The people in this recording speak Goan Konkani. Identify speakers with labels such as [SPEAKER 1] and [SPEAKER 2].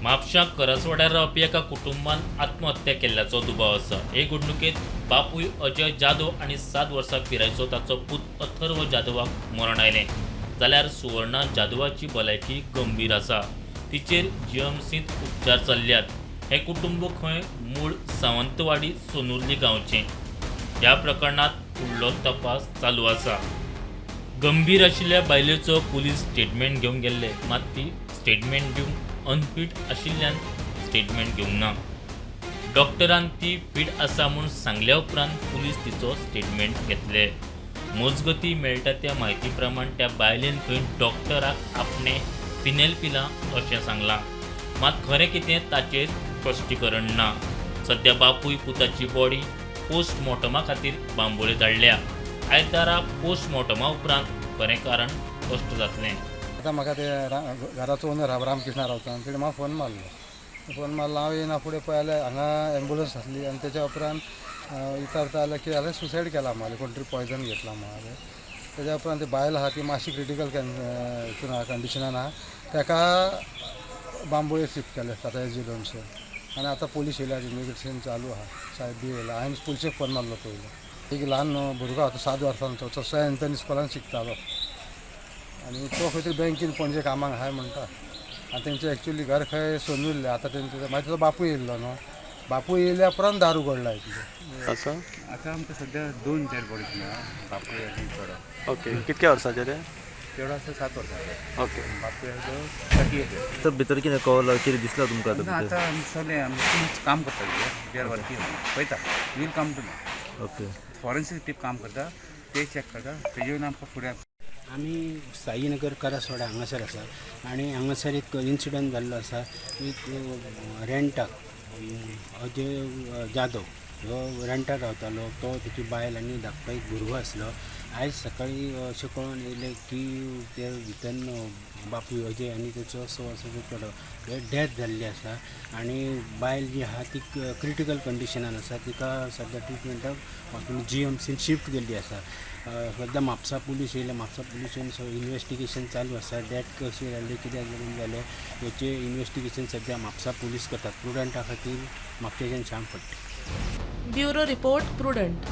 [SPEAKER 1] म्हापशां करसवाड्यार रावपी एका कुटुंबान आत्महत्या केल्ल्याचो दुबाव आसा. हे घडणुकेंत बापूय अजय जाधव आनी 7 वर्सां पिरायेचो ताचो पूत अथर्व जाधवाक मरण आयलें, जाल्यार सुवर्णा जाधवाची भलायकी गंभीर आसा. तिचेर जीएमसींत उपचार चल्ल्यात. हें कुटुंब खंय मूळ सावंतवाडी सोनुर्ली गांवचें. ह्या प्रकरणांत फुडलो तपास चालू आसा. गंभीर आशिल्ल्या बायलेचो पुलीस स्टेटमेंट घेवंक गेल्ले, मात ती स्टेटमेंट दिवंक अनफीट आशिल्ल्यान स्टेटमेंट घेवंक ना. डॉक्टरान ती फीट आसा म्हूण सांगल्या उपरांत पुलीस तिचो स्टेटमेंट घेतले. मजगती मेळटा त्या म्हायती प्रमाण त्या बायलेन खंय डॉक्टराक आपणें फिनेल पिलां अशें सांगलां, मात खरें कितें ताचेर स्पश्टीकरण ना. सध्या बापूय पुताची बॉडी पोस्टमॉर्टमा खातीर बांबोळे धाडल्या. आयतारा पोस्टमॉर्टमा उपरांत खरें कारण स्पश्ट जातलें.
[SPEAKER 2] आतां म्हाका ते घराचो ओनर आहा रामकृष्णा रावता, तेणें म्हाका फोन मारलो. फोन मारलो, हांव येयना फुडें पळय जाल्यार हांगा एम्बुलंस आसली आनी तेच्या उपरांत विचारता जाल्यार कितें जालें, सुसायड केला म्हणाले, कोण तरी पॉयजन घेतला म्हणाले. तेज्या उपरांत ती बायल आहा ती मातशी क्रिटिकल हितून आहा, कंडिशनान आहा. ताका बांबोळे शिफ्ट केलें टाटा एस जी दोनशे. आनी आतां पोलीस येयल्या, इन्वेस्टिगेशन चालू आहा. साहेब बी येयला. हांवें पुलिशेक फोन मारलो पयलो. एक ल्हान भुरगो आहा तो 7 वर्सांचो, तो सेंट एंथनी स्कुलान शिकतालो आनी तो खंय तरी बँकेन पणजे कामाक आहाय म्हणटा. आनी तेंचें एक्चुली घर खंय सोनुर्ले. आतां तेंचे मागीर ताचो बापूय येयल्लो न्हू, बापूय येयल्या उपरांत दार उगडला इतलें.
[SPEAKER 3] असो.
[SPEAKER 4] आतां आमकां सद्या दोन डेड बॉडीज मेळ्ळा, बापूय आनी चेडो.
[SPEAKER 3] ओके, कितक्या वर्साचे ते?
[SPEAKER 4] चेडो आसा 7 वर्सांचो. बापूय आसा 38.
[SPEAKER 5] तर भितर कितें कळ्ळो, कितें दिसला तुमकां आतां
[SPEAKER 4] ना.
[SPEAKER 5] भितर?
[SPEAKER 4] आतां आमी सगळें आमी पुलीस काम करता, we are working, पळयता, we'll come to know. Forensic team काम करता, ते चॅक करता, तेजे वयल्यान आमकां फुडें.
[SPEAKER 6] आमी साईनगर करासवाडा हांगासर आसा आनी हांगासर एक इन्सिडंट जाल्लो आसा. एक रेंटाक अजय जाधव हो रेंटाक रावतालो. तो, तेची बायल आनी धाकटो एक भुरगो आसलो. आयज सकाळीं अशें कळोन येयलें की ते भितर बापूय अजय आनी तेचो 6 वर्साचो चेडो हे डेथ जाल्ली आसा आनी बायल जी आहा ती क्रिटिकल कंडिशनान आसा. तिका सद्या ट्रिटमेंटाक हॉस्पिटल जीएमसीन शिफ्ट केल्ली आसा. सद्या म्हापसा पुलीस येयले. म्हापसा पुलिशेन इन्वेस्टिगेशन चालू आसा. डेथ कशी जाली, कित्याक लागून जालें, हेचें इन्वेस्टिगेशन सद्या म्हापसा पुलीस करतात. प्रुडंटा खातीर म्हापशेच्यान Shyam Phadte.
[SPEAKER 7] Bureau report, prudent.